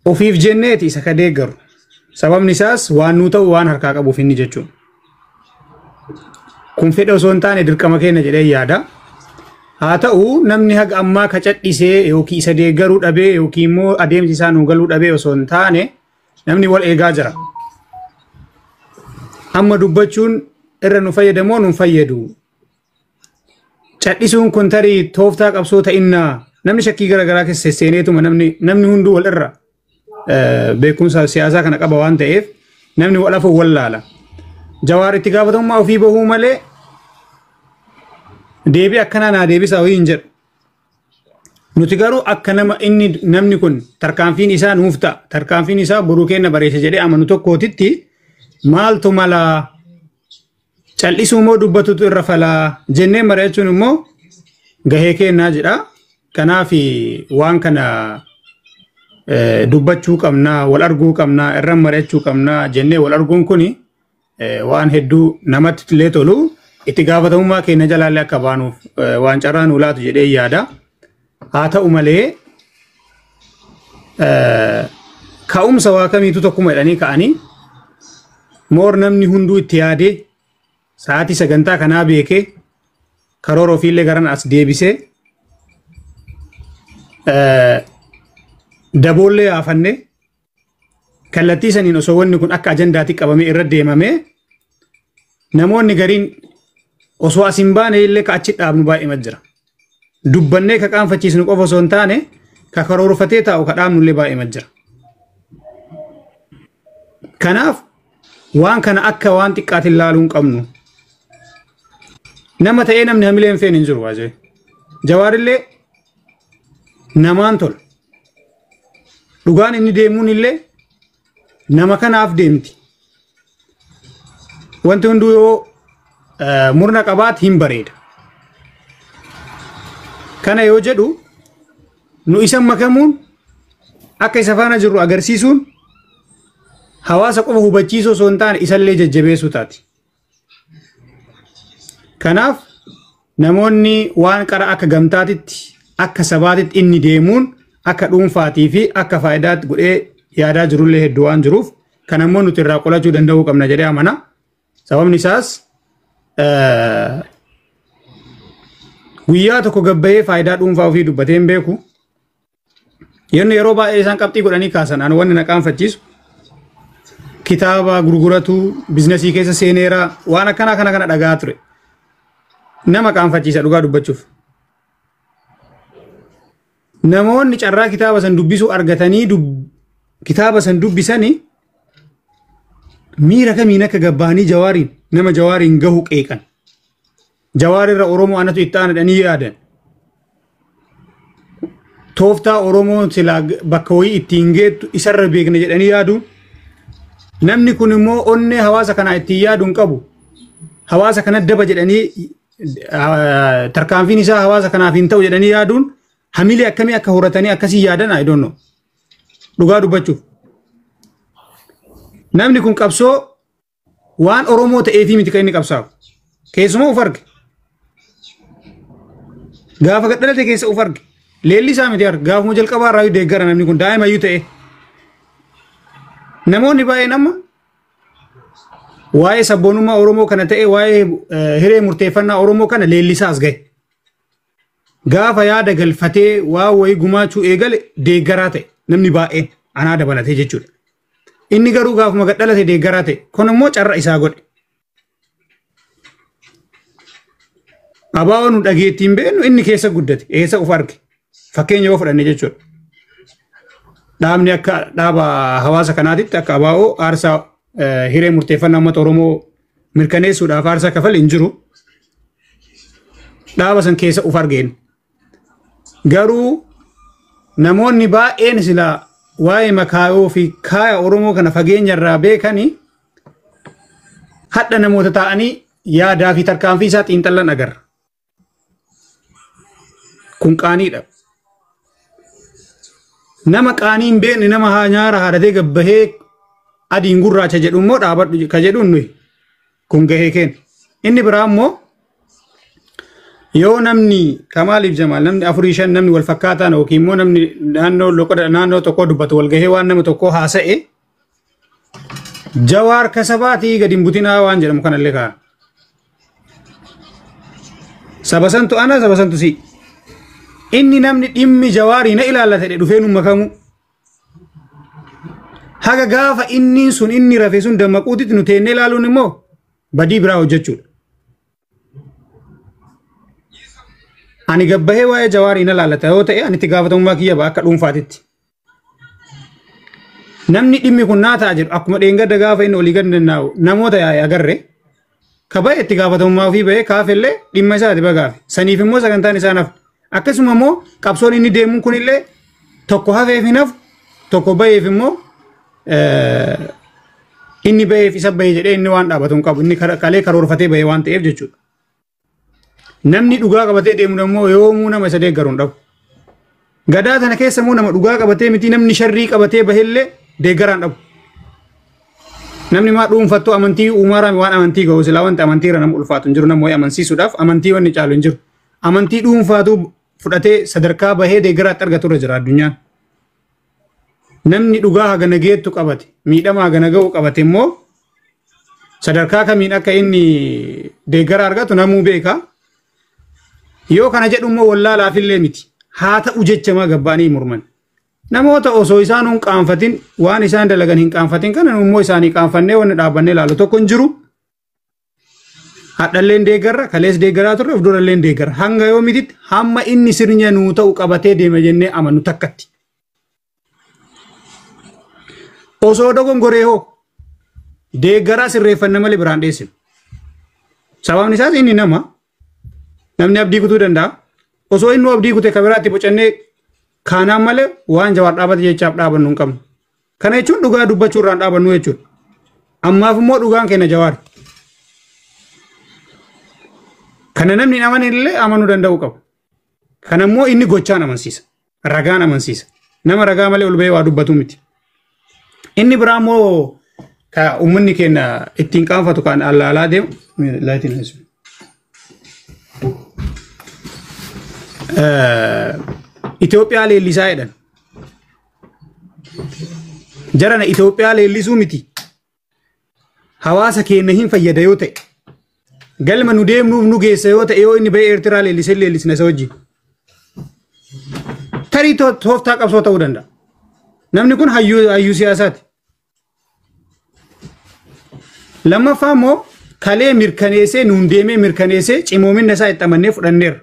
Ofiif jenneeti isa ka deeggaru. Sababni isaas waan nuu ta'u waan harkaa qabuuf inni jechuudha. Kun fedha osoo hin taane dirqama keenya jedhee yaada. Haa ta'u, namni haga ammaa ka cadhisee yookiin isa deeggaruu dhabee yookiin immoo adeemsi isaa nuu galuu dhabee osoo hin taane, namni wal eegaa jira. Amma dubbachuun irra nu fayyadamoo nu fayyadu? Cadhisuun kun tarii tooftaa qabsoo ta'innaa, namni shakkii garaagaraa keessa seeneetuma namni hunduu wal irra beekumsa siyaasaa kana qaba waan ta'eef, namni wal afuu wallaala. Jawaar itti gaafatamummaa ofii bahuu malee deebii akkanaa naa deebisaa wayii hin jedhu. Nuti garuu akka nama inni namni kun tarkaanfiin isaa nuuf ta'a, tarkaanfiin isaa boruu kenna bareessa jedhee amanu tokkootitti, maaltu malaa, cal'isuu moo dubbatutu irra falaa jennee mari'achuun immoo gahee kennaa jedha. Kanaaf waan kana dubbachuu qabnaa, wal arguu qabnaa, irra mari'achuu qabnaa jennee wal arguun kuni waan hedduu namatti illee tolu, itti gaafatamummaa keenya jalaallee akka baanuuf waan carraa nuu laatu jedhee yaada. Haa ta'u malee, ka'umsa waa kamiitu tokkuma jedhanii ka'anii moor namni hunduu itti yaadee, sa'aatii sagantaa kanaa beekee, karoora ofiillee garan as deebisee, daboollee yaafannee, kallattii saniin osoo wanni kun akka ajandaatti qabamee irra deemamee, namoonni gariin osoo as hin baane illee ka achi dhaabnu baay'ee jira. Dubbannee ka qaanfachiisnu qofa osoo hin taane, ka karoorfatee taa'u ka dhaabnu illee baay'ee jira. Kanaaf waan kana akka waan xiqqaatiin ilaaluu hin qabnu. Nama ta'ee namni hamilee hin feene hin jiru waajjirri. Jawaarillee namaan tola. Dhugaan inni deemuun illee nama kanaaf deemti. Wanti hunduu yoo murna qabaat hin bareeda. Kana yoo jedhu, nu isa makamuun akka isa faana jirru agarsiisuun hawaasa qofa hubachiisuu osoo hin taane, isallee jajjabeessuu taati. Kanaaf namoonni waan qara akka gamtaatitti, akka sabaatitti inni deemuun akka dhuunfaatii fi akka faayidaatti godhee yaadaa jirullee hedduu waan jiruuf, kan ammoo nuti irraa qolachuu danda'uu qabna jedhee amana. Sababni isaas guyyaa tokko gabbayee faayidaa dhuunfaa ofii dubbatee hin beeku. Yenni yeroo baay'ee isaan qabxii godhanii kaasan, ani wanni na qaanfachiisu, kitaaba gurguratu, biizinasii keessa seeneera, waan akkanaa kana kana dhagaa ture. Nama qaanfachiisa dhugaa dubbachuuf. Namoonni carraa kitaaba san dubbisuu argatanii kitaaba san dubbisanii miira kamiin akka gabbaanii Jawaariin, nama Jawaariin gahu qeeqan. Jawaarirra Oromoo anatu itti aanadhanii yaadan. Tooftaa Oromoon silaa bakka wayii ittiin geettu isarra beekne jedhanii yaaduun, namni kun immoo onnee hawaasa kanaa ittiin yaadu hin qabu. Hawaasa kana daba jedhanii, tarkaanfiin isaa hawaasa kanaaf hin ta'u jedhanii yaaduun, hamilee akkamii akka horatanii akkasii yaadan, I don't know. Dhugaa dubbachuuf. Namni kun qabsoo waan Oromoo ta'eefii miti kan inni qabsaa'u. Keessumaa uf arge. Gaafa gad dhalate keessa uf arge. Leelli isaa miti arge. Gaafuma jalqabaa irraa deeggara namni kun daa'ima iyyuu ta'e. Namoonni baay'een amma waa'ee sabboonummaa Oromoo kana ta'e, waa'ee hiree murteeffannaa Oromoo kana leellisaa as gahe. Gaafa yaada galfatee waa wayii gumaachuu eegale deeggaraa ta'e namni baay'een, anaa dabalatee jechuudha. Inni garuu gaafuma gad dhalate deeggaraa ta'e. Kun immoo carra isaa godhe. Abaa'oo nu dhageettiin beeknu inni keessa guddate, eessa uf arge. Fakkeenya yoo fudhanne jechuudha. Dhaabni akka dhaaba hawaasa kanaatitti akka abaa'oo aarsaa hiree murteeffannaa uummata Oromoo mirkaneessuudhaaf aarsaa kafale hin jiru. Dhaaba san keessa uf argeen. Garuu namoonni baay'een silaa waa'ee makaayoo fi kaaya Oromoo kana fageenya irraa beekanii, hadha namoota ta'anii yaadaa fi tarkaanfii isaa xiinxallan agarra. Kun qaaniidha. Nama qaanii hin beekne, nama haa nyaara haadhatee gabbahee adiin gurraacha jedhu immoo dhaabadhu ka jedhuun nuyi kun gahee keenya. Inni biraa immoo Yoo namni Kamaaliif Jamaal namni 4-5 namni wal fakkaataan yookiin immoo namni naannoo loqoda naannoo tokkoo dubbatu wal gahee waan nama tokkoo haasa'e Jawaar kasabaatii gadi hin butinaa waan jedhamu kanallee kaa'a. Saba santu ana saba santu si. Inni namni dhimmi Jawaarii na ilaallata jedhe dhufee nu makamu. Haga gaafa inni sun inni rafe sun dammaquutitti nu teennee ilaaluun immoo badii biraa hojjechuudha. Ani gabbahee waa'ee Jawaarii na ilaallata yoo ta'e ani itti gaafatamummaa kiyya ba'a akka dhuunfaatitti. Namni dhimmi kun naa ta'a jedhu akkuma dheengadda gaafa inni olii gad dandaa'u namoota yaa'e agarre ka ba'e itti gaafatamummaa ofii ba'ee kaafellee dhimma isaati bagaafe. Saniif immoo sagantaan isaa naaf. Akkasuma immoo qabsoon inni deemuun kunillee tokko hafeef hin hafu tokko ba'eef immoo inni ba'eef isa ba'e jedhee inni waan dhaabatu hin qabu. Inni kalee karoorfatee ba'e waan ta'eef jechuudha. Namni dhugaa qabatee deemu immoo yoomuu nama isa deeggaru hin dhabu. Gadaa tana keessa immoo nama dhugaa qabatee miti namni sharrii qabatee bahellee deeggaraan dhabu. Namni maa dhuunfattuu amantii uumaaraan waan amantii ga'u silaa wanti amantii irra nama ulfaatu hin jiru nama wayii amansiisuudhaaf amantii wanni caalu hin jiru. Amantii dhuunfaatu fudhatee sadarkaa bahee deeggaraatti argatu irra jira addunyaan. Namni dhugaa hagana geettu qabate miidhama hagana ga'u qabate immoo sadarkaa kamiin akka inni deeggara argatu namuu beeka. Yoo kana jedhu immoo wallaalaafillee miti. Haa ta'u jecha gabba'anii morman. Namoota osoo isaan hin qaanfatin waan isaan dalagan hin qaanfatin kana immoo isaanii qaanfannee wanni dhaabbannee ilaalu tokko hin jiru. Hadhalleen deeggarra, kalees deeggaraa turre, of duralleen deeggarra. Hanga yoo mititti hamma inni sirna nuu ta'u qabatee deema jennee amanu takkatti. Osoo dogongoree hoo deeggaraa sirreeffanna malee biraan dheessinu. Sababni isaas inni nama namni abdii kutuu danda'a. Osoo inni abdii kute kan biraatti bocannee kaanaan malee waan Jawaar dhaabate jechaaf dhaabannu hin qabnu. Kana jechuun dhugaa dubbachuu irraan dhaabannu jechuudha. Ammaaf immoo dhugaan keenya Jawaar. Kana namni hin amanin illee amanuu danda'uu qaba. Kana immoo inni gochaan amansiisa. Ragaan amansiisa. Nama ragaa malee ol bahee waa dubbatu miti. Inni biraa immoo ka uummanni keenya ittiin qaanfatu kan allaalaa deemu. Itoophiyaa leellisaa jedhan. Jarana Itoophiyaa leellisuu miti. Hawaasa keenya hin fayyada yoo ta'e. Galma nu deemnuuf nu geessa yoo ta'e yoo inni bahee Eertiraa leellisee leellisna isa wajjin. Tarii tooftaa qabsoo ta'uu danda'a. Namni kun hayyuu siyaasaati. Lammaffaa immoo kalee mirkaneessee nuun deemee mirkaneessee cimoominna isaa itti amannee fudhanneerra.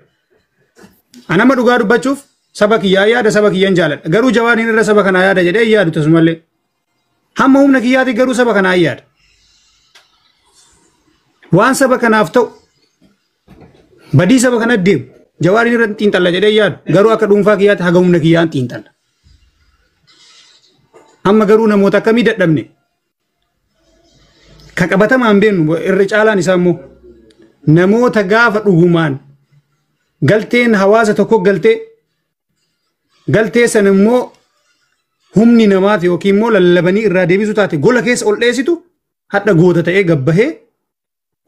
Anama dhugaa dubbachuuf saba kiyyaa yaada saba kiyyaan jaaladha. Garuu Jawaariin irra saba kanaa yaada jedhee yaadu tasumallee. Hamma humna kiyyaati garuu saba kanaa yaada. Waan saba kanaaf ta'u badii saba kana deemu Jawaariin irra xiinxalla jedhee yaadu. Garuu akka dhuunfaa kiyyaatti haga humna kiyyaan xiinxalla. Amma garuu namoota akkamii dadhabne? Ka qabatamaan beeknu irra caalaan isaa immoo namoota gaafa dhugumaan galteen hawaasa tokko galtee sana immoo humni namaati yookiin immoo lallabanii irraa deebisuu taate gola keessa ol dheessitu hadha goota ta'ee gabbahee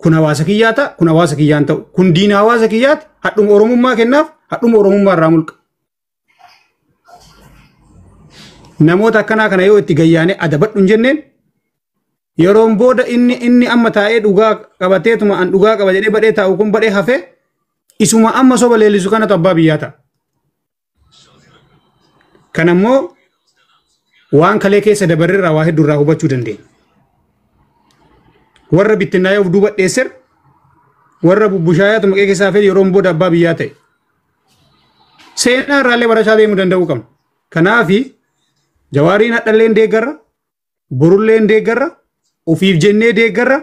kun hawaasa kiyyaa ta'a kun hawaasa kiyyaan ta'u kun diina hawaasa kiyyaati hadhuma oromummaa kennaaf hadhuma oromummaa irraa mulqa. Namoota akkanaa kana yoo itti gayyaanee adabadhu hin jenneen yeroon booda inni amma taa'ee dhugaa qabateetuma an dhugaa qaba jedhee badhee taa'u kun badhee hafee isuma amma soba leellisu kanatu abbaa biyyaa ta'a. Kana immoo waan kalee keessa dabarreerraa waa hedduurraa hubachuu dandeenya. Warra bittinnaa'ee of duuba dheesser warra bubbushaayatu maqee keessaa fedhe yeroon booda abbaa biyyaa ta'e. Seenaa irraallee barachaa deemuu danda'uu qabna. Kanaafi Jawaariin hadhalleen deeggarra, borulleen deeggarra, ofiif jennee deeggarra.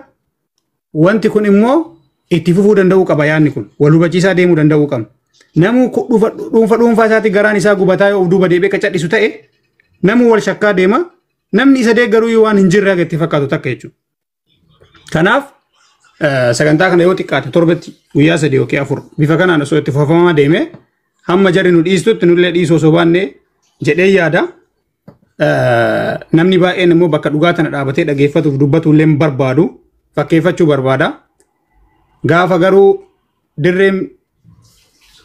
Wanti kun immoo itti fufuu danda'uu qaba yaadni kun. Wal hubachiisaa deemuu danda'uu qabna. Namuu dhuunfa dhuunfaa isaatti garaan isaa gubataa yoo of duuba deebi'ee ka cadhisu ta'e namuu wal shakkaa deema. Namni isa deeggaruu yoo waan hin jirre haga itti fakkaatu takka jechuudha. Kanaaf sagantaa kana yoo xiqqaate torbetti guyyaa 3 yookiin 4 bifa kanaan osoo itti fufamaa deeme hamma jarri nu dhiistutti nullee dhiisuu osoo baanne jedhee yaada. Namni baay'een immoo bakka dhugaa tana dhaabatee dhageeffatuuf dubbatu illee hin barbaadu fakkeeffachuu barbaada. Gaafa garuu dirreen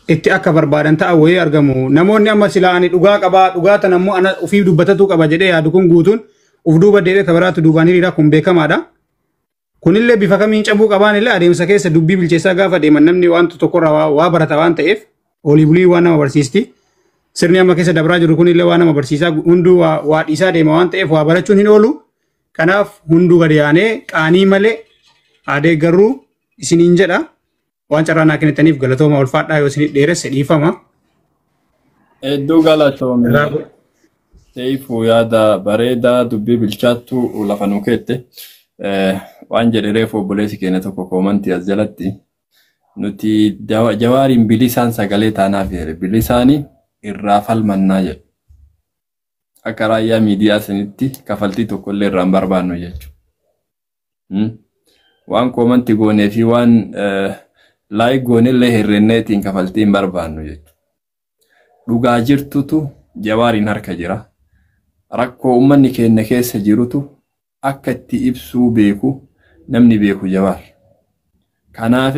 Itti akka barbaadan ta'a wayii argamu. Namoonni amma silaa ani dhugaa qabaa, dhugaa tan ammoo ana ofiif dubbatatu qaba jedhee yaadu kun guutuun uf duuba deebi'ee kabiraatu duubaan hiriira kun beekamaadha. Kunillee bifa kamiin cabuu qabaan illee adeemsa keessa dubbii bilcheessaa gaafa deeman namni wanta tokkorraa waa barata waan ta'eef olii bulii waan nama barsiisti. Sirni amma keessa dabraa jiru kunillee waan nama barsiisaa, hunduu waa dhiisaa deema waan ta'eef waa barachuun hin oolu. Kanaaf hunduu gadi yaanee qaanii malee adeeggarruu isiniin jedha. Waan carraa naa kennitaniif galatooma, ulfaadhaa. Yoo isinit dheeresse dhiifama. Hedduu galatoome. Seifuu, yaada bareedaa, dubbii bilchaattu lafa nu keette. Waan jedhe reefu obboleessi keenya tokko koomantii as jalatti nuti Jawaariin bilisaan sagalee taanaaf jedhe, bilisaani irraa falmannaa jedhe. Akka raayyaa miidiyaa sanitti kafaltii tokkollee irraa hin barbaannu jechuudha. Waan koomantii goonee fi waan like goonellee hirrenneetiin kafaltii hin barbaannu jechuudha. Dhugaa jirtutu Jawaariin harka jira. Rakkoo uummanni keenya keessa jirutu akka itti ibsuu beeku namni beeku Jawaar. Kanaaf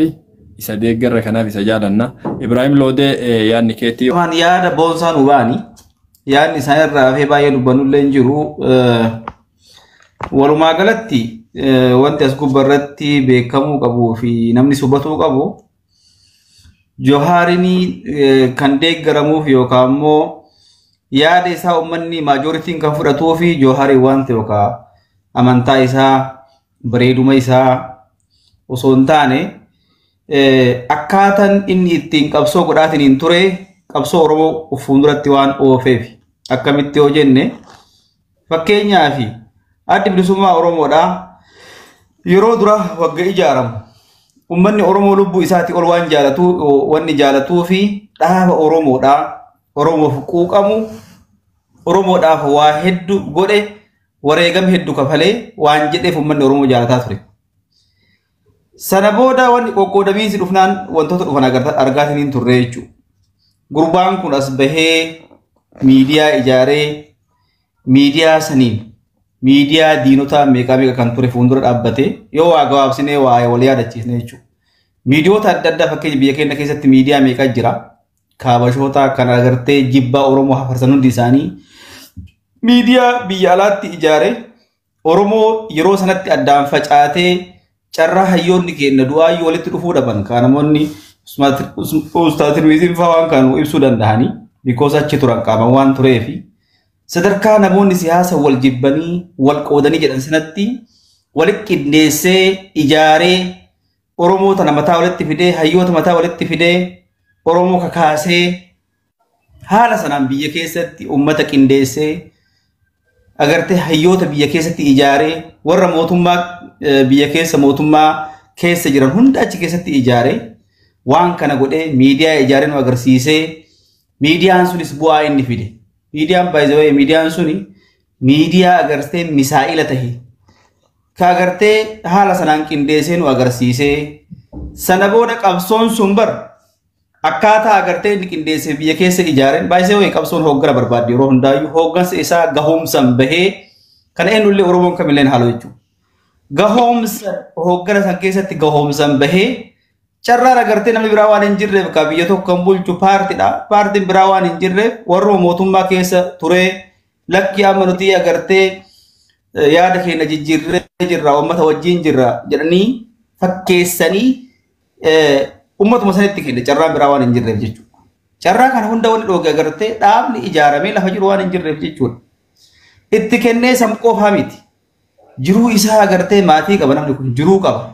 isa deeggarra, kanaaf isa jaalanna. Ibraahim Loodee, yaadni keetii. Waan yaada boonsaa nu ba'ani. Yaadni isaan irraa hafee baay'ee dubbannullee hin jiru. Walumaa galatti wanti as gubbarratti beekamuu qabuu fi namni hubatuu qabu, Jawaarin kan deeggaramuuf yookaan immoo yaada isaa uummanni majorityn kan fudhatuu fi Jawaarin waan ta'e yookaan amantaa isaa, bareeduma isaa osoo hin taane, akkaataan inni ittiin qabsoo godhaatiin hin ture qabsoo Oromoo fuulduratti waan oofeef. Akkamitti yoo jenne, fakkeenyaaf Addi Bilisummaa Oromoodhaa yeroo dura wagga ijaaramu uummanni Oromoo lubbuu isaatii ol waan jaalatu, wanni jaalatuu fi dhaaba Oromoodhaa, Oromoof quuqamu, Oromoodhaaf waa hedduu godhe, wareegama hedduu kafalee waan jedheef uummanni Oromoo jaalataa ture. Sana booda wanni qoqqoodamiinsi dhufnaan wantoota dhufan argaatiin hin turre jechuudha. Gurbaan kun as bahee miidiyaa ijaaree, miidiyaa saniin miidiyaa diinotaa meeqaa meeqa kan ture fuuldura dhaabbatee, yoo waa gabaabsinee waa wal yaadachiisne jechuudha. Miidiyoota adda addaa, fakkeenya biyya keenya keessatti miidiyaa meeqa jira. Kaabashoota kan agartee jibbaa Oromoo hafarsan hundi isaanii miidiyaa biyya alaatti ijaare. Oromoo yeroo sanatti addaan facaatee carraa hayyoonni keenya du'aayyuu walitti dhufuu dhaban kan namoonni Ustaaz Tirmiziin fa'aa waan kan ibsuu danda'anii, because achi turan qaaman waan tureefi, sadarkaa namoonni siyaasa wal jibbanii wal qoodanii jedhan sanatti walitti qindeessee ijaaree, Oromoo tana mataa walitti fidee, hayyoota mataa walitti fidee, Oromoo kakaasee, haala sanaan biyya keessatti uummata qindeessee, agartee hayyoota biyya keessatti ijaaree, warra mootummaa biyya keessa mootummaa keessa jiran hunda achi keessatti ijaaree, waan kana godhee miidiyaa ijaaree nu agarsiisee, miidiyaan sunis bu'aa inni fide. Miidiyaan baay'ee, miidiyaan suni miidiyaa agartee misaa'ila tahe ka agartee haala sanaan qindeessee nu agarsiisee, sana booda qabsoon sun bar akkaataa agartee inni qindeessee biyya keessa ijaareen baay'ee wayii. Qabsoon hooggana barbaadde yeroo hundaayyuu, hooggansa isaa gahoomsan bahee kana eenyullee Oromoon kamillee haalu jechuudha. Gahoomsa hooggana san keessatti gahoomsan bahee carraan agartee namni biraa waan hin jirreef, ka biyya tokko kan bulchu paartiidha. Paartiin biraa waan hin jirreef warra mootummaa keessa turee lakki amma nuti agartee yaada keenya jijjiirree jirra, uummata wajjin jirra jedhanii fakkeessanii uummatuma sanitti kenne, carraan biraa waan hin jirreef jechuudha. Carraa kana hunda wanni dhooge agartee dhaabni ijaaramee lafa jiru waan hin jirreef jechuudha. Itti kennee san qofaa miti. Jiruu isaa agartee maatii qaba, namni kun jiruu qaba.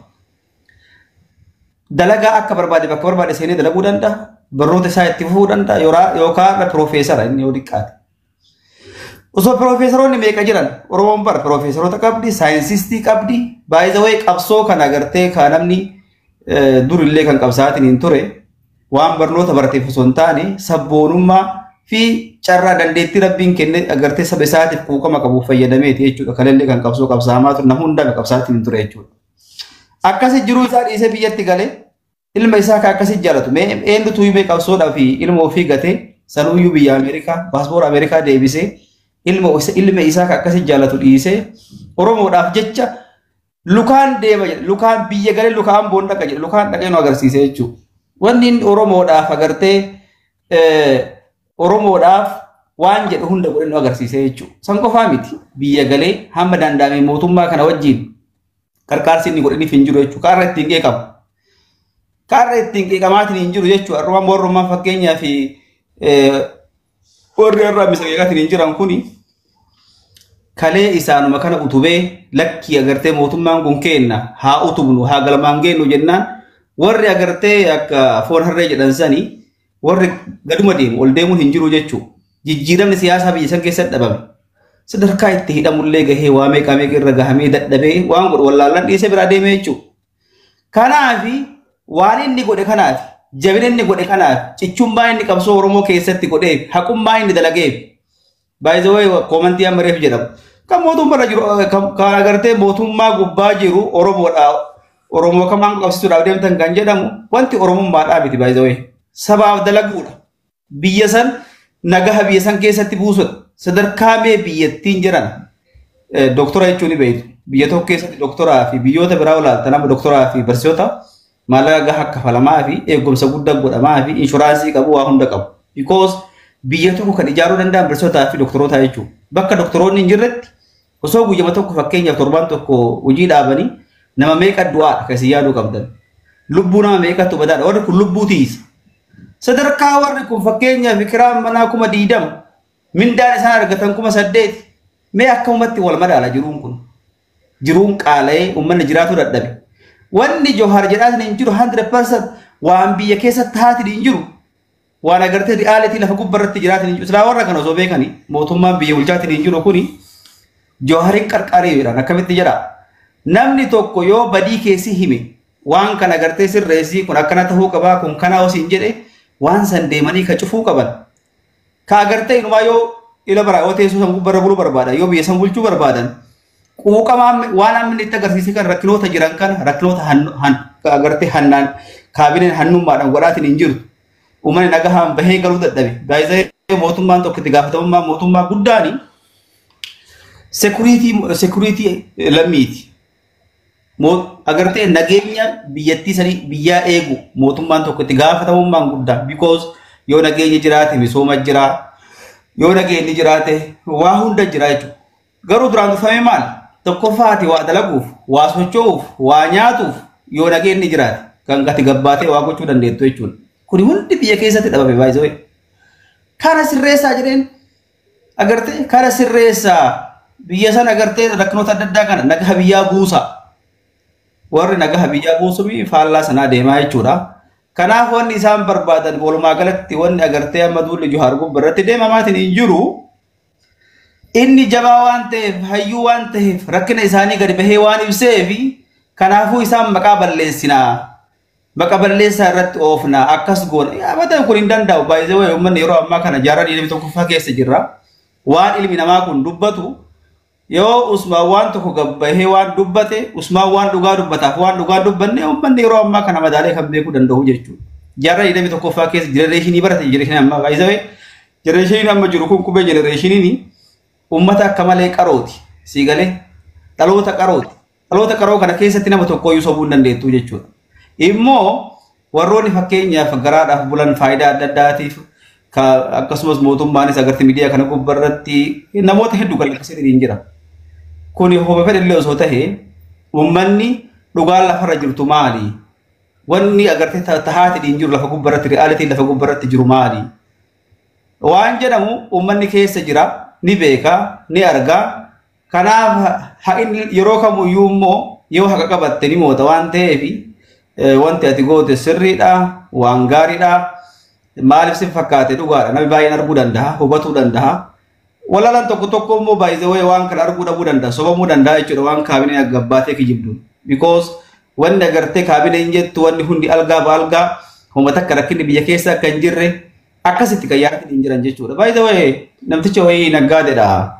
Dalagaa akka barbaade bakka barbaade seenee dalaguu danda'a. Barnoota isaa itti fufuu danda'a yookaan piroofeesara inni yoo xiqqaate. Osoo piroofeesaroonni meeqa jiran, Oromoon bara piroofeesaroota qabdi, saayinsistii qabdi, baay'ee qabsoo kana agartee kan namni durillee kan qabsaatiin hin ture waan barnoota barateef osoo hin taane, sabboonummaa fi carraa dandeettii Rabbiin kenne agartee saba isaatiif quuqama qabuuf fayyadameeti jechuudha. Kanallee kan qabsoo qabsaamaa ture nama hundaa qabsaatiin hin ture jechuudha. Akkasi jiruu isaa dhiisee biyyatti galee ilma isaa kan akkasi jaalatu mee eenyutu himee qabsoodhaa fi ilma ofii gatee, sanuyyuu biyya Ameerikaa paaspoora Ameerikaa deebisee, ilma isaa kan akkasi jaalatu dhiisee Oromoodhaaf jecha lukaan deema jedhe, lukaan biyya galee, lukaan boon dhaqa jedhe, lukaan dhaqee nu agarsiise jechuudha. Wanni inni Oromoodhaaf agartee Oromoodhaaf waan jedhu hunda godhe nu agarsiise jechuudha. San qofaa miti, biyya galee hamma danda'ame mootummaa kana wajjin qarqaarsi inni godhaniif hin jiru jechuudha. Kaarra ittiin qeeqamu. Kaarra ittiin qeeqamaatiin hin jiru jechuudha. Arrumaan warrummaan fakkeenyaa fi warri irraa misa qeeqaatiin hin jiran kuni kalee isaanuma kana utubee lakkii agartee mootummaan kun kenna haa utubnu haa galmaan geennu jennaan warri agartee akka foon harree jedhan sanii warri gaduma deemu ol deemuun hin jiru jechuudha. Jijjiiramni siyaasaa biyya san keessatti dhabame. Sadarkaa itti hidhamullee gahee waa meeqa meeqa irra gahamee dadhabee waan godhu wallaallan dhiisee biraa deemee jechuudha. Kanaafi waan inni godhe kanaaf, jabina inni godhe kanaaf, cichummaa inni qabsoo Oromoo keessatti godheef, haqummaa inni dalageef. By the way, comment amma reef jedhamu. Kan mootummaa jiru, kan agartee mootummaa gubbaa jiru Oromoodha. Oromoo kamaan qabsiisuudhaaf deemtan kan jedhamu wanti Oromummaadhaa miti, by the way. Sabaaf dalaguudha. Biyya san nagaha biyya san keessatti buusudha. Sadarkaa mee biyyattiin jiran doktora jechuun ni beektu. Biyya tokko keessatti doktoraa fi biyyoota biraa olaaltan nama doktoraa fi barsiisota maallaqa gahaa kafalamaa fi eegumsa guddaa godhamaa fi inshuraansii qabu, waa hunda qabu. Because biyya tokko kan ijaaruu danda'an barsiisotaa fi doktoroota jechuudha. Bakka doktoroonni hin jirretti osoo guyyama tokko, fakkeenyaaf torbaan tokko hojii dhaabanii, nama meeqa du'aadha kan isin yaaduu qabdan. Lubbuu nama meeqatu badaadha. Warri kun lubbuu tiisa. Sadarkaa warri kun fakkeenyaaf kiraan manaa 20,000, mindaan isaan argatan 8,000, mee akkamumatti wal madaala jiruun kun? Jiruun qaala'ee uummanni jiraatu dadhabe. Wanni Johar jedhaatiin hin jiru 100% waan biyya keessa taatiin hin jiru. Waan agartee reality lafa gubbarratti jiraatiin hin jiru. Silaa warra kana osoo beekanii mootummaan biyya bulchaatiin hin jiru kuni Joharin qarqaree jedhan akkamitti jedha. Namni tokko yoo badii keessi hime, waan kana agartee sirreessii, kun akkana ta'uu qabaa, kun kana osoo hin jedhe, waan san deemanii ka cufuu qaban. Ka agartee inumaa yoo ila bara yoo teessoo san gubbarra buluu barbaadan, yoo biyya san bulchuu barbaadan, quuqamaa waan amma itti agarsiise kan rakkinoota jiran kana, rakkinoota agartee hannaan kaabineen hannummaadhaan godhaatiin hin jirtu. Uummanni nagahaan bahee galuu dadhabe. Baay'ee mootummaan tokko itti gaafatamummaa mootummaa guddaani security lammiiti. Agartee nageenya biyyattii sanii biyyaa eegu mootummaan tokko itti gaafatamummaan guddaa. Because yoo nageenyi jiraate misooma jira. Yoo nageenyi jiraate waa hunda jira jechuudha. Garuu duraan dhufame maal? Tokkoffaati waa dalaguuf, waa socho'uuf, waa nyaatuuf yoo nageenyi jiraate kan gati gabbaatee waa gochuu dandeettu jechuudha. Kuni hundi biyya keessatti dhabame baay'ee. Kana sirreessaa jedheen, agartee kana sirreessaa, biyya sana agartee rakkinoota adda addaa kana nagaha biyyaa buusa. Warri nagaha biyyaa buusuun faallaa sanaa deemaa jechuudha. Kanaaf wanni isaan barbaadan walumaa galatti wanni agartee amma duulli Johaar gubbaa irratti deemamaatiin hin jiru. Inni jabaa waan ta'eef, hayyuu waan ta'eef, rakkina isaanii gadi bahee waan ibseef, kanaafuu isaan maqaa balleessinaa. Maqa balleessaa irratti oofnaa, akkas goona. Yaa kun hin danda'u. Baay'ee wayi uummanni yeroo ammaa kana jaarraa 21ffaa keessa jirra. Waan ilmi namaa kun dubbatu, yoo Usmaan waan tokko gabbahee waan dubbate, Usmaan waan dhugaa dubbataaf waan dhugaa dubbanne uummanni yeroo ammaa kana madaalee kan beekuu danda'u jechuudha. Jaarraa 21ffaa keessa generation barate, generation ammaa baay'ee generation amma jiru kun qubee generationiin uummata akka malee qarooti. Sii galee dhaloota qarooti. Dhaloota qaroo kana keessatti nama tokkoyyuu sobuu hin dandeettu jechuudha. Immoo warroonni fakkeenyaaf garaadhaaf bulan faayidaa adda addaatiif, akkasumas mootummaanis agartee miidiyaa kana gubbarratti namoota hedduu galaqqisee hin jira. Kuni homa fedhallee osoo ta'e, uummanni dhugaan lafarra jirtu maali? Wanni agartee tahaatiin hin jiru lafa gubbarratti, realityn lafa gubbarratti jiru maali? Waan jedhamu uummanni keessa jira, ni beeka, ni argaa. Kanaaf haqni yeroo kamuyyuu immoo yoo haqa qabatte ni moota waan ta'eef, wanti ati goote sirriidha, waan gaariidha. Maaliif si fakkaate dhugaadha. Namni baay'een arguu danda'a, hubatuu danda'a. Walaalaan tokko tokko immoo baay'ee waan kana arguu dhabuu danda'a, sobamuu danda'a jechuudha waan kaabineen gabbaatee kijibdu. Because wanni agartee kaabineen jettu wanni hundi algaa baalgaa homa takka rakkinni biyya keessa akka hin jirre akkasitti kan yaadatti hin jiran jechuudha. By the way, namticha wayii naggaadeedha.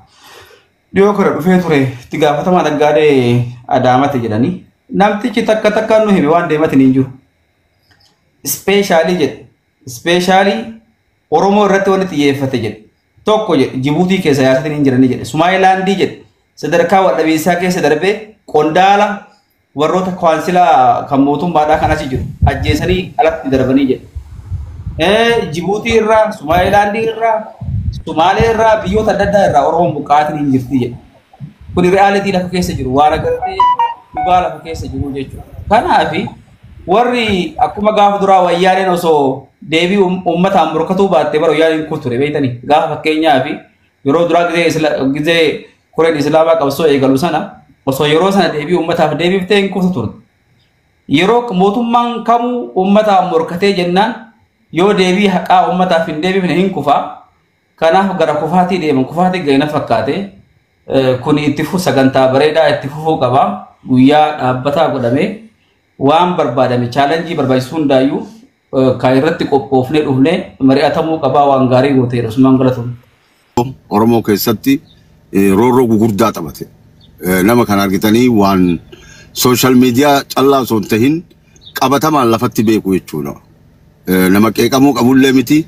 Dhiyoo kana dhufee ture, itti gaafatamaa naggaadee Adaamate jedhanii. Namtichi takka takkaan nu hime waan deematin hin jiru. Especially jedhe. Especially Oromoo irratti wanni xiyyeeffate jedhe. Tokko jedhe, Jibuutii keessa yaasatiin hin jiranii jedhe. Sumaalilaandii jedhe. Sadarkaa waldhabiinsaa keessa darbee qondaala Warroota kawansilaa kan mootummaadhaa kan asii jiru ajjeesanii alatti darbanii jedhu. Jibuutii irraa, Sumaalilaandii irraa, Sumaalee irraa, biyyoota adda addaa irraa Oromoon buqqaatiin hin jirti jedha. Kun reality lafa keessa jiru, waan agartee dhugaa lafa keessa jiru jechuudha. Kanaaf warri akkuma gaafa duraa Wayyaaneen osoo deebii uummataan morkatuu baatte bara Wayyaaneen kun ture beektanii, gaafa fakkeenyaaf yeroo duraa gizee koreen Islaamaa qabsoo eegalu sana osoo yeroo sana deebii uummataaf deebiftee hin kuftu turte. Yeroo mootummaan kamuu uummataan morkatee jennaan yoo deebii haqaa uummataaf hin deebifne hin kufaa. Kanaaf gara kufaatii deeman, kufaatii ga'ina fakkaate. Kun itti fufu, sagantaa bareedaa itti fufuu qaba. Guyyaa dhaabbataa godhamee waan barbaadame, challenge barbaachisu hundaayyuu kan irratti qophoofnee dhufnee mari'atamuu qabaa. Waan gaarii gooteera Usmaan, galatoom. Oromoo keessatti roorroo gugurdaa taphate. Nama kana argitanii waan social media callaa osoo hin tahin qabatamaan lafatti beeku jechuudha. Nama qeeqamuu qabullee miti.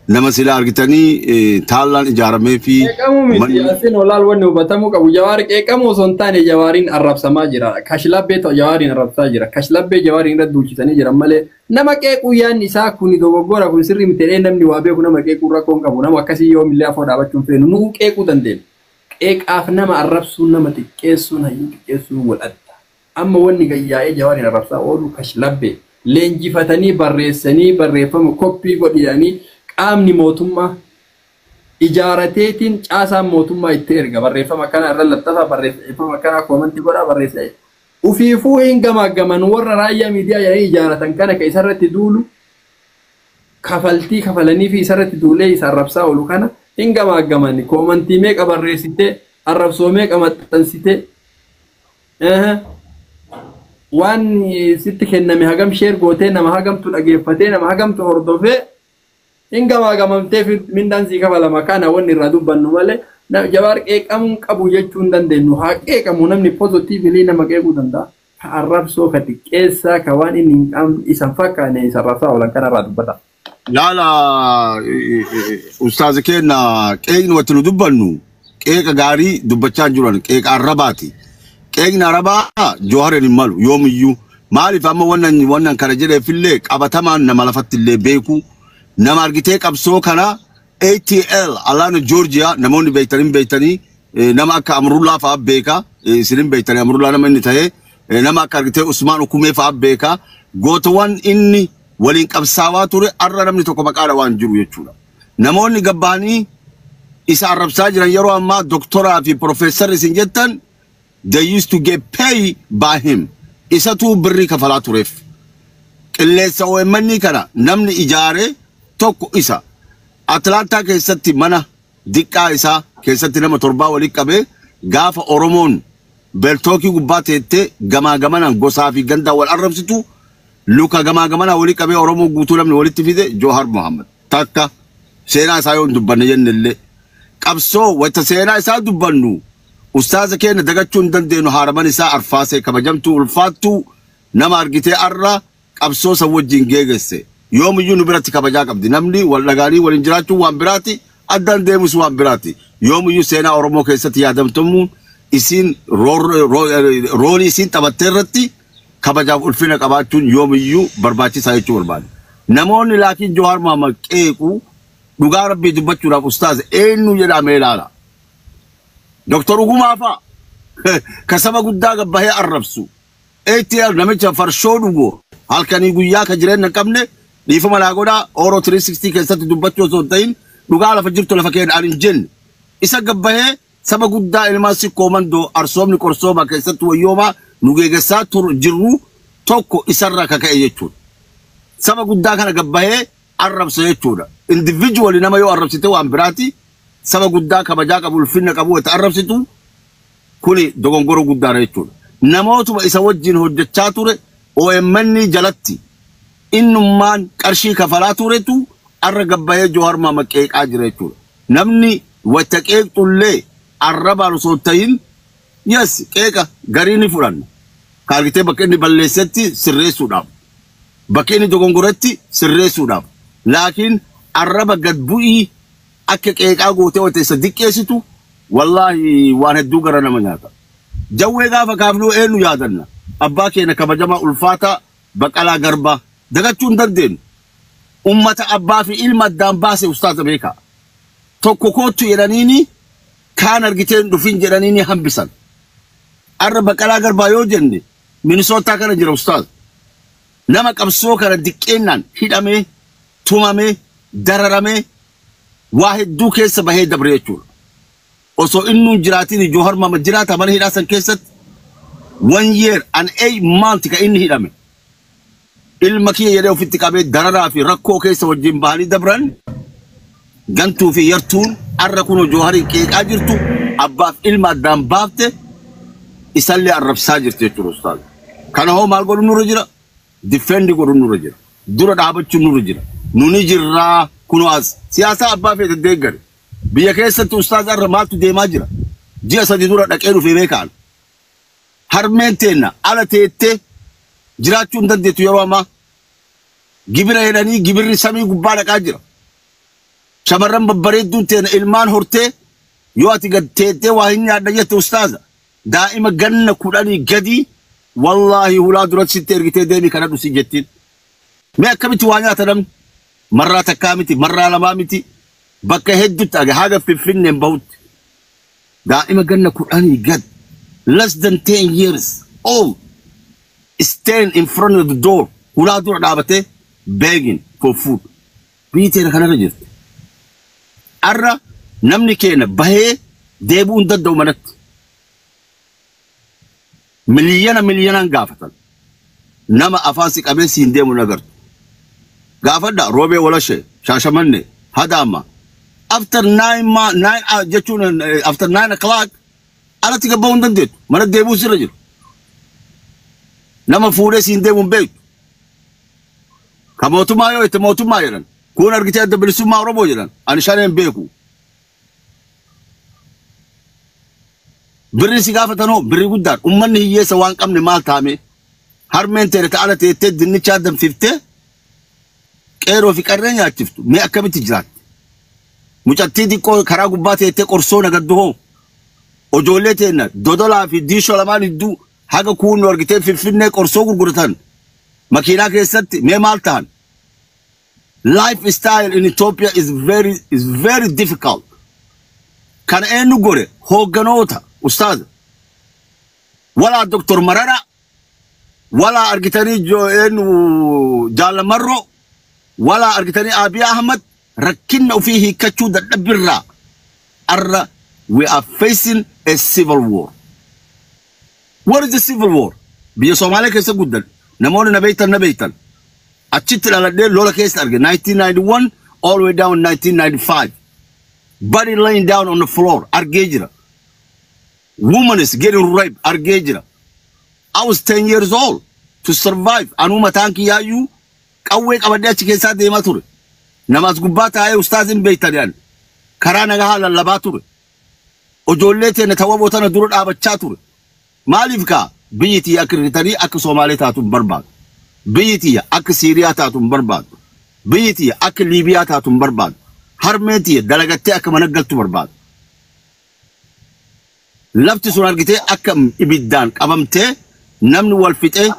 Nama sila argitanii taallaan ijaaramee fi Qeeqamuu miti, asin olaal wanni hubatamuu qabu, Jawaar qeeqamuu osoo hin taane Jawaariin arrabsamaa jira. Kashlabbee Jawaariin arrabsaa jira. Kashlabbee Jawaariin irra duulchisanii jiran malee nama qeequu, yaadni isaa kun dogoggora, kun sirrii miti jedhee namni waa beeku nama qeequu rakkoo hin qabu. Nama akkasii yoomillee afoo dhaabachuu hin feenu, nuu qeequu dandeenya. Qeeqaaf nama arrabsuun, nama xiqqeessuun, hayyuu xiqqeessuun wal adda. Amma wanni gayyaa'ee Jawaariin arrabsaa oolu kashlabbee leenjifatanii barreessanii barreeffama koppii godhanii qaamni mootummaa ijaarateetiin, caasaan mootummaa itti erga, barreeffama kana irra laxxafa, barreeffama kana comment godhaa barreessa. Ufiifuu hin gamaaggaman. Warra raayyaa miidiyaa jedhanii ijaaratan kana ka isarratti duulu, kafaltii kafalanii fi isarratti duulee isa arrabsaa oolu kana hin gamaaggaman. Comment meeqa barreessitee, arrabsoo meeqa maxxansitee, waan sitti kenname hagam share gootee, nama hagamtu dhageeffatee, nama hagamtu hordofee, hin gamaagamamtee mindaan sii kafalama. Kana wanni irraa dubbannu malee Jawaar qeeqamuu qabu jechuu hin dandeenyu. Haa qeeqamu, namni positively nama qeequu danda'a. Ka arrabsoo, ka xiqqeessaa, ka waan inni hin qabne isa fakkaane isa arrabsaa oolan kanarraa dubbata. Laala, ustaazi keenya, qeeqni watti nu dubbannu qeeqa gaarii dubbachaa hin jiran, qeeqa arrabaati. Qeeqni arrabaa Jawaarin hin malu yoomiyyuu. Maaliif amma wannan kana jedheefillee qabatamaan nama lafatti illee beeku, nama argitee qabsoo kana ATL Alaana Georgia namoonni beektanii beektanii, nama akka Amrullaa fa'aa beeka, isinin beektanii Amrullaa nama inni ta'e, nama akka argitee Usmaan Ukumee fa'aa beeka, gootawwan inni waliin qabsaawaa ture arra namni tokko maqaadha waan jiru jechuudha. Namoonni gabbaanii isa arrabsaa jiran yeroo ammaa doktoraa fi profeesarri isin jettan, they used to get paid by him. Isatu birrii kafalaa tureef. Qilleensa OMN kana namni ijaare tokko isa. Atlaantaa keessatti mana diqqaa isaa keessatti nama torbaa walitti qabee gaafa Oromoon Paltalk gubbaa teettee gamaa gamanaan gosaa fi gandaa wal arrabsitu luka gamaa gamanaan walitti qabee Oromoo guutuu namni walitti fide Joohar Mohammed. Takka seenaa isaa yoo hin dubbanne jennellee. Qabsoo wanta seenaa isaa dubbannu, ustaaza keenya dagachuu hin dandeenyu, haaraman isaa arfaasee kabajamtuu ulfaattuu nama argitee arra qabsoo san wajjin geegesse. Yoomiyyuu nu biratti kabajaa qabdi. Namni wal dhagaanii waliin jiraachuun waan biraati, addaan deemus waan biraati. Yoomiyyuu seenaa Oromoo keessatti yaadamtamuun isiin role isiin taphattee irratti kabajaaf ulfina qabaachuun yoomiyyuu barbaachisaa jechuu barbaada. Namoonni laakiin Johaar Muhammad qeequu, dhugaa rabbii dubbachuudhaaf, ustaaza eenyu jedhamee ilaala. Doktor Ugumaa fa'a ka saba guddaa gabbahee arrabsu. ATL namicha farshoo dhugu halkanii guyyaa ka jireenya hin qabne, dhiifama naa godhaa, Oro 360 keessatti dubbachuu osoo hin ta'in dhugaa lafa jirtu lafa keenya ani hin jenne. Isa gabbahee saba guddaa ilmaan sikkoo mandoo arsoomni qorsooma keessatti wayyoomaa nu geeggessaa jirru tokko isarraa kaka'e jechuudha. Saba guddaa kana gabbahee arrabsa jechuudha. Individually nama yoo arrabsite waan biraati, saba guddaa kabajaa qabu, ulfinna qabu wanta arrabsitu kuni dogongora guddaadha jechuudha. Namootuma isa wajjin hojjechaa ture OMN jalatti innummaan qarshii kafalaa turetu arra gabbahee Johaar Mahamad qeeqaa jira jechuudha. Namni wanta qeeqxullee arrabaan osoo hin ta'in, yes, qeeqa garii ni fudhanna. Kaargitee bakka inni balleessetti sirreessuudhaaf. Bakka inni dogongoretti sirreessuudhaaf. Laakiin arraba gad bu'ii akka qeeqaa gootee wanta isa diqqeessitu, wallaahi waan hedduu gara nama nyaata. Jawwee gaafa kaafnuu eenyu yaadanna? Abbaa keenya kabajamaa ulfaataa Baqqalaa Garbaa dagachuu hin dandeenyu. Ummata abbaa fi ilma addaan baase, ustaaza, beekaa. Tokko kootu jedhaniini, kaan argitee hin dhufin jedhaniini hambisan. Arra Baqqalaa Garbaa yoo jenne, Minisootaa kana jira, ustaaza. Nama qabsoo kana diqqeennaan hidhamee, tumamee, dararamee, waa hedduu keessa bahee dabre jechuudha. Osoo inni hin jiraatin Joohar Mama jiraata mana hidhaa san keessatti? 1 year and 8 month ka inni hidhame. Ilma kiyya jedhee ofitti qabee dararaa fi rakkoo keessa wajjin bahanii dabran. Gantuu fi yartuun arra kun Joohariin qeeqaa jirtu abbaaf ilma addaan baafte isallee arrabsaa jirti jechuudha, ustaaz. Kana hoo maal godhu nurra jira? Defend godhu nurra jira. Dura dhaabachuun nurra jira. Nuni jirraa kunoo as siyaasaa abbaa feete deeggare. Biyya keessatti, ustaaz, arra maaltu deemaa jira? Ji'a 3 dura dhaqee dhufee beekaan. Harmeen teenna ala teettee jiraachuu hin dandeettu yeroo ammaa. Gibira jedhanii gibirri samii gubbaa dhaqaa jira. Shamarran babbareedduun teena ilmaan hortee yoo ati gad teettee waa hin nyaadha jette, ustaaza, daa'ima ganna 10 gadii wallaahi hulaa duratti sitti ergitee deemii kana dhusi jettiin. Mee akkamitti waa nyaata namni? Marraa takkaa miti, marraa lamaa miti. Bakka hedduutti aga haga Finfinneen bahutti. Daa'ima ganna 10 gad, less than 10 years old, stand in front of the door, hulaa dura dhaabatee begging for food. Biyyi teena kanarra jirti. Arra namni keenya bahee deebi'uu hin danda'u manatti. Miliyyana miliyyanaan gaafatan. Nama afaan si qabee siin deemu nagartu. Gaafadha Roobee, Walashee, Shaashamanne, Hadaama. After nine ma nine jechuun after 9 o'clock alatti gabbahuu hin dandeettu. Mana deebi'uu sirra jiru. Nama fuudhee siin deemu hin beektu. Ka mootummaa yoo itti mootummaa jedhan. Kun argitee Adda Bilisummaa Oromoo jedhan. Ani shaneen beeku. Birri si gaafatanoo birri guddaan ummanni hiyyeessa waan qabne maal taame? Harmeen teere ta'ala teettee dinnicha danfiftee qeeroo fi qarree nyaachiftu mee akkamitti jiraatti? Mucattii xiqqoo karaa gubbaa teettee qorsoo nagaddu hoo? Ijoollee teenna Dodolaa fi Diishoo lamaan hedduu haga kuunnu argitee Finfinnee qorsoo gurguratan makiinaa keessatti mee maal ta'an? Lifestyle in Ethiopia is very difficult. Kana eenyu gore? Hoogganoota, ustaaza. Walaa Dr. Marara, walaa argitanii eenyu Jaalamarroo, walaa argitanii Abiy Ahmad rakkinna ofii hiikkachuu dadhabirraa arra we are facing a civil war. What is the civil war? Biyya Soomaaliyaa keessa guddan namoonni na beektan na beektan. Achitti dhaladhee lola keessa arge 1991 all the way down 1995. Body laying down on the floor argee jira. Woman is getting raped argee jira. I was 10 years old to survive. Anuu mataan kiyyaayyuu qawwee qabadhee achi keessaa deemaa ture. Nama as gubbaa taa'ee ustaaziin beektan yaani. Karaa nagaa lallabaa ture. Ijoollee teenya tawwaboo tana dura dhaabachaa ture. Maaliif kaa biyyi tiyya akka hirritanii akka Somaalee taatu hin barbaadu. Biyyi tiyya akka Siiriyaa taatu hin barbaadu. Biyyi tiyya akka Liibiyaa taatu hin barbaadu. Harmeen tiyya dalagattee akka mana galtu barbaadu. Lafti sun argitee akka ibiddaan qabamtee namni wal fixee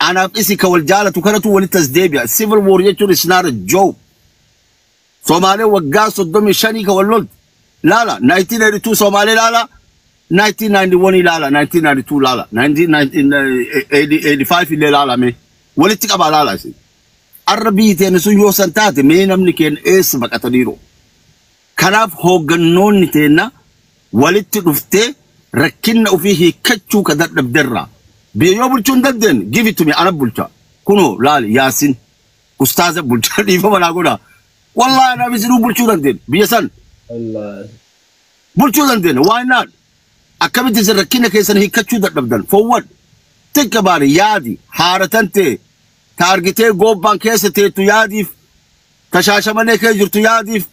anaaf isi ka wal jaalatu kanatu walitti as deebi'a. Civil war jechuun is not a joke. Somaalee waggaa 35 ka wal loltu. Laala 1982 Somaalee laala, 1991 ilaala, 1992 laala, 1985 illee laalame walitti qabaa laala isin. Arra biyyi teenya sun yoo san taate mee namni keenya eessa baqataniiru? Kanaaf hooggannoonni teenna walitti dhuftee rakkinna ofii hiikkachuu ka dadhabderraa. Biyya yoo bulchuu hin dandeenye, give it to me, ana bulcha. Kunoo laali Yaasin ustaaza bulchaa, dhiifama naa godhaa. Wallaahi anaaf isinuu bulchuu dandeenya biyya san. Bulchuu dandeenya, why not? Akkamitti isin rakkina keessan hiikkachuu dadhabdan? For what? Think about it, yaadi haaratan ta'e ta argitee goobbaan keessa teettu yaadiif, ta Shaashamanee keessa jirtu yaadiif,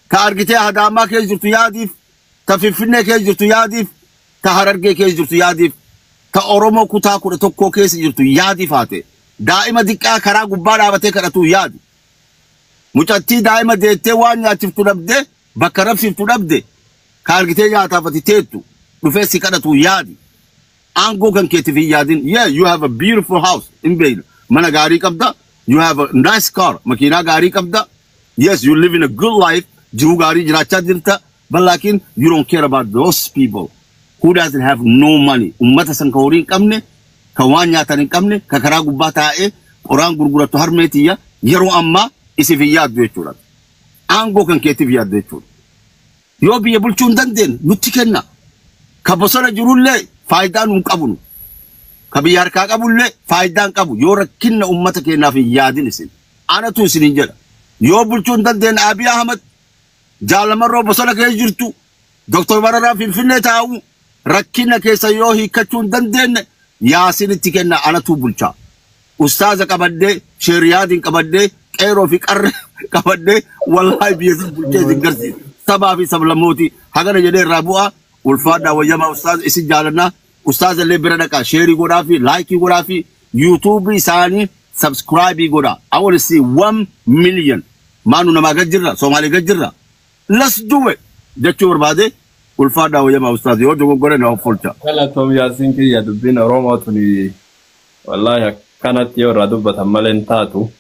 ta argitee Hadaamaa keessa jirtu yaadiif, ta Finfinnee keessa jirtu yaadiif, ta Harargee keessa jirtu yaadiif, ta Oromoo kutaa 11 keessa jirtu yaadiif haa ta'e. Daa'ima xiqqaa karaa gubbaa dhaabatee kadhatu yaadi. Mucattii daa'ima deettee waan nyaachiftu dhabde, bakka rabsiftu dhabde, ka argitee nyaataaf ati teettu dhufee si kadhatu yaadi. Aangoo kan keetiif hin yaadin. Yeah, you have a beautiful house in beeyna. Mana gaarii qabda. You have a nice car. Makiinaa gaarii qabda. Yes, you live in a good life. Jiruu gaarii jiraachaa jirta. But laakiin you don't care about those people who doesn't have no money. Ummata san ka horii hin qabne, ka waan nyaatan hin qabne, ka karaa gubbaa taa'ee qoraan gurgurattu harmeetiyya yeroo ammaa isiif hin yaaddu jechuudha. Aangoo kan keetiif yaaddu jechuudha. Yoo biyya bulchuu hin dandeenye nutti kenna. Ka bosona jirullee faayidaa nuun qabnu. Ka biyya harkaa qabullee faayidaa hin qabu. Yoo rakkinna ummata keenyaaf hin yaadin isin. Anatu isinin jedha. Yoo bulchuu hin dandeenye Abiy Ahmad Jaalamarroo bosona keessa jirtu, Dr. Mararaa Finfinnee taa'u, rakkina keessa yoo hiikkachuu hin dandeenye Yaasinitti kenna, anatu bulchaa. Ustaaza qabadhee, sheeriyaadiin qabadhee, qeeroo fi qarree qabadhee, wallaahi biyya san bulchee isin garsiisa. Sabaa fi sablammooti hagana jedhee irraa bu'aa. Ulfaadhaa, wayyamaa ustaaza, isin jaalannaa. Ustaaza illee bira dhaqaa, share godhaa fi like godhaa fi YouTube isaanii subscribe godhaa. I want to see 1 million. Maanu namaa gad jirra, Somaalee gad jirra. Let's do it jechuu barbaade. Ulfaadhaa, wayyamaa ustaaza, yoo dogoggore na of folcha. Galatoom Yaasiin kiyya, dubbiin Oromoo tuni wallaahi akkanatti yoo irraa dubbatan malee hin taatu.